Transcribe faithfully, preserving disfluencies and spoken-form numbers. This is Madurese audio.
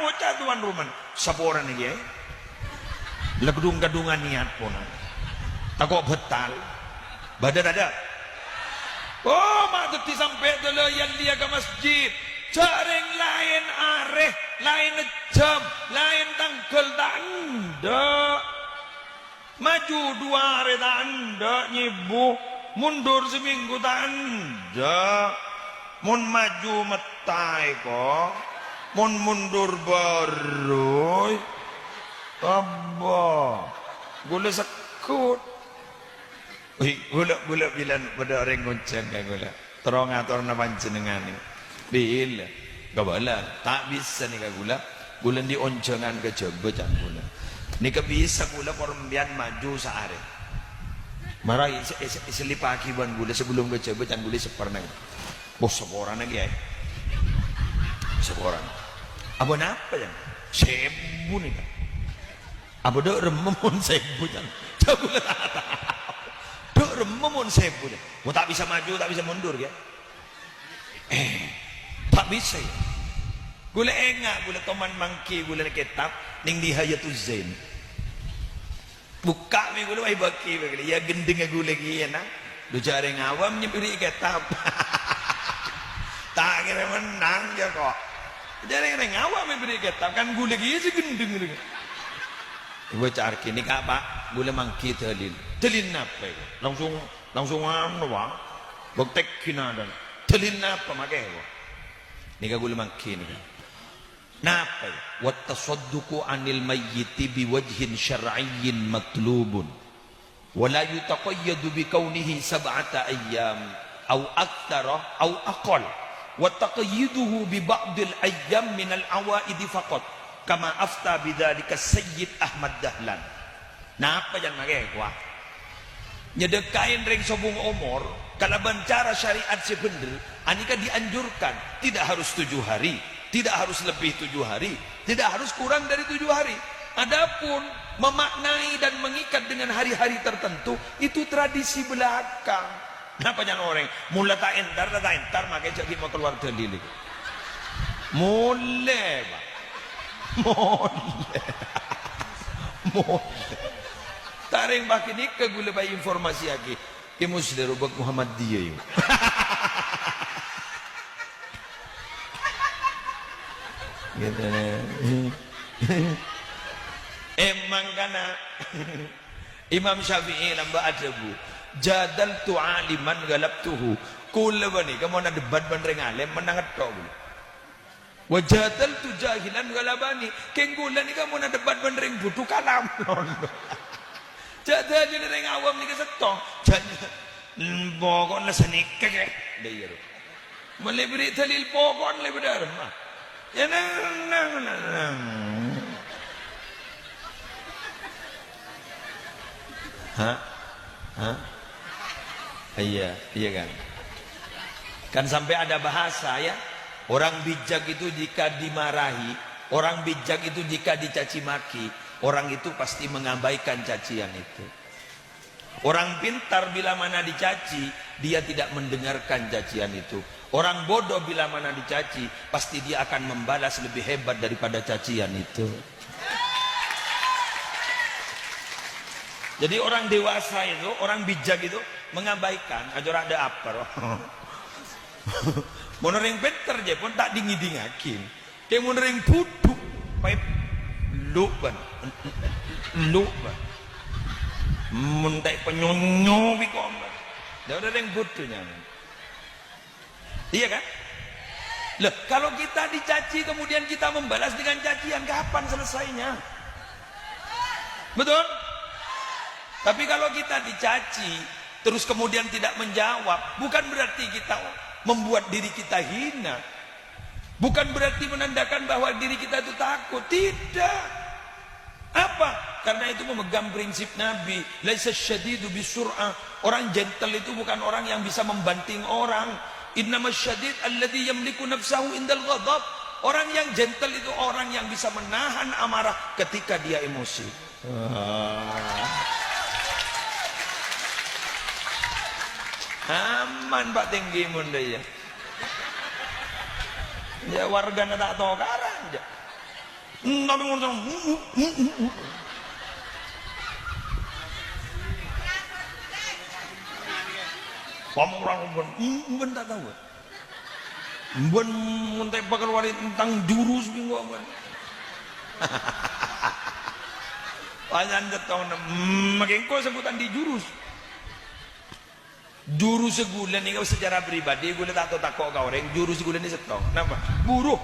Ngoca' towan romana, "Saporana, Kèyaè." La ghâdhung-ghâdhungan niat pona. Tako' bâtal. Bâdâ tadâ'? Oh, ma' dhâddhi sampè' dâlâ yâ-lèyâ ka masjid. Jhâ' rèng laèn arè, laèn jhâm, laèn tangghâl ta' endâ'. Maju duwâ arè ta' endâ' nyèbu, mundur samènggu ta' endâ'. Mon maju metta èko, mon mundur bârâi. Abba, ghulâ segghut. Wi, ghulâ, ghulâ bilân bâdâ orèng ngonjhâng ka ghulâ. Terro ngatorna panjhennengngan nèka. Bilâ? Kabâlâ, ta' bisa nèka ghulâ. Ghulâ andi' onjhângan ka Jhâbâ can ghulâ. Nèka bisa ghulâ korembiyân maju saarè. Mara èse-, èse-, èsellèpaghi bân ghulâ sabellum ka Jhâbâ can ghulâ èsapporana. Oh, saporana, Kèyaè. Saporana. Abâ napa, can? Sèbu nèka. Abâ dâ' remma mon sèbu, can? Jhâ' ghulâ ta' tao. Dâ' remma mon sèbu, can? Mon ta' bisa maju, ta' bisa mundur, yâ. Eh, ta' bisa, yâ. Ghulâ enga', ghulâ toman mangghi, ghulâ neng kètab, neng Nihayatuz Zain. Bukka' mè' ghulâ, wah, bâghi, bâghi. Yâ, ghendhengnga ghulâ kèya, na. Dhu jhâ' rèng awam nyèbbhâri kètab. Ta' kèra mennang, yâ, ko'. Jhâ' rèng, rèng awam nyèbbhâri kètab, kan ghulâ kèya sè ghendheng, rèng. Èbâca arghi nèka, Pak, ghulâ mangghi dalil. Dalil napa, èko? Langsung, langsung anu, Pak. Bâktèk ghinadan. Dalil napa, makè, èko? Nèka ghulâ mangghi, nèka. Napa? "Wattasadduqu 'anil mayyiti biwajhin syar'iyyin matlubun, wa la yutaqayyadu bikaunihi sab'ata ayyam, au aktsara, au aqall, wa taqyiduhu bi ba'dil ayyam minal 'awaidi faqat, kama afta bidzalika Sayyid Ahmad Dahlan." Napa can makè, kowa? Nyedhekaè rèng sobung omor kalabân cara syariat sè bhendher, anèka dianjurkan, tidak harus tujuh hari, tidak harus lebih tujuh hari, tidak harus kurang dari tujuh hari. Adapun memaknai dan mengikat dengan hari-hari tertentu, itu tradisi belaka. Napa can orèng? Mon la ta' entar, la ta' entar, makè jhâ' ghi' makalowar dalil. Molè, Pak. Molè. Molè. Ta' rèng paghi nèka ghulâ painformasiyaghi. Kè Muslim robak Muhammadiyah, yâ. Gitu, nah. Emang kana Imam Syafi'i lamba' adhâbu, "Jadaltu aliman ghalabtuhu." Kaulâ panèka mon adebat bân rèng alim, mennang ètto' kaulâ. "Wa jadaltu jahilan ghalabani." Kèng kaulâ nèka mon adebat bân rèng budhu, kalam. Jhâ' dalil rèng awam nèka sèttong. Jhâ-, poko'na sanèka, kè. Dâ' iyâ, ro. Mon lè bâri' dalil poko'na lè bâdâ aremma. Yâ, nang, nang, nang, nang. Hah? Hah? Iya, iya kan? Kan sampai ada bahasa, ya. Orang bijak itu jika dimarahi, orang bijak itu jika dicaci maki, orang itu pasti mengabaikan cacian itu. Orang pintar bila mana dicaci, dia tidak mendengarkan cacian itu. Orang bodoh bila mana dicaci, pasti dia akan membalas lebih hebat daripada cacian itu. Jadi orang dewasa itu, orang bijak itu mengabaikan, aja ora ada apa, roh. Mon orèng pènter jhâ' pon ta' ding-ngèdingngaghi. Kè mon rèng budhu, paèp lu', bân. Lu', bân. Mon ta' panyonyo bi' koma. Dâ' orèng budhu nyamana. Iya kan? Loh, kalau kita dicaci kemudian kita membalas dengan cacian, kapan selesainya? Betul? Tapi kalau kita dicaci, terus kemudian tidak menjawab, bukan berarti kita membuat diri kita hina. Bukan berarti menandakan bahwa diri kita itu takut. Tidak. Apa? Karena itu memegang prinsip Nabi, "Laisa syadidu bisur'ah." Orang gentle itu bukan orang yang bisa membanting orang. "Innama syadid alladzi yamliku nafsahu indal ghadab." Orang yang gentle itu orang yang bisa menahan amarah ketika dia emosi. Wah. Aman, Pak, tinggi mon dâ' iyâ. Yâ, wargana ta' tokaran, jhâ'. Tapi ngono, "Hu, hu, hu, hu, hu." Kamu orang Rembang, "Hu, hu, hu, ta' tao." Bân mon ta' bhâkal wali tentang jurus bingko bân. Panjhân cèttong nem, makèngko sebutan di jurus. Jurus ghulâ nèka secara pribadi ghulâ ta' tako' ka orèng, jurus ghulâ nèka sèttong. Napa? Buruh.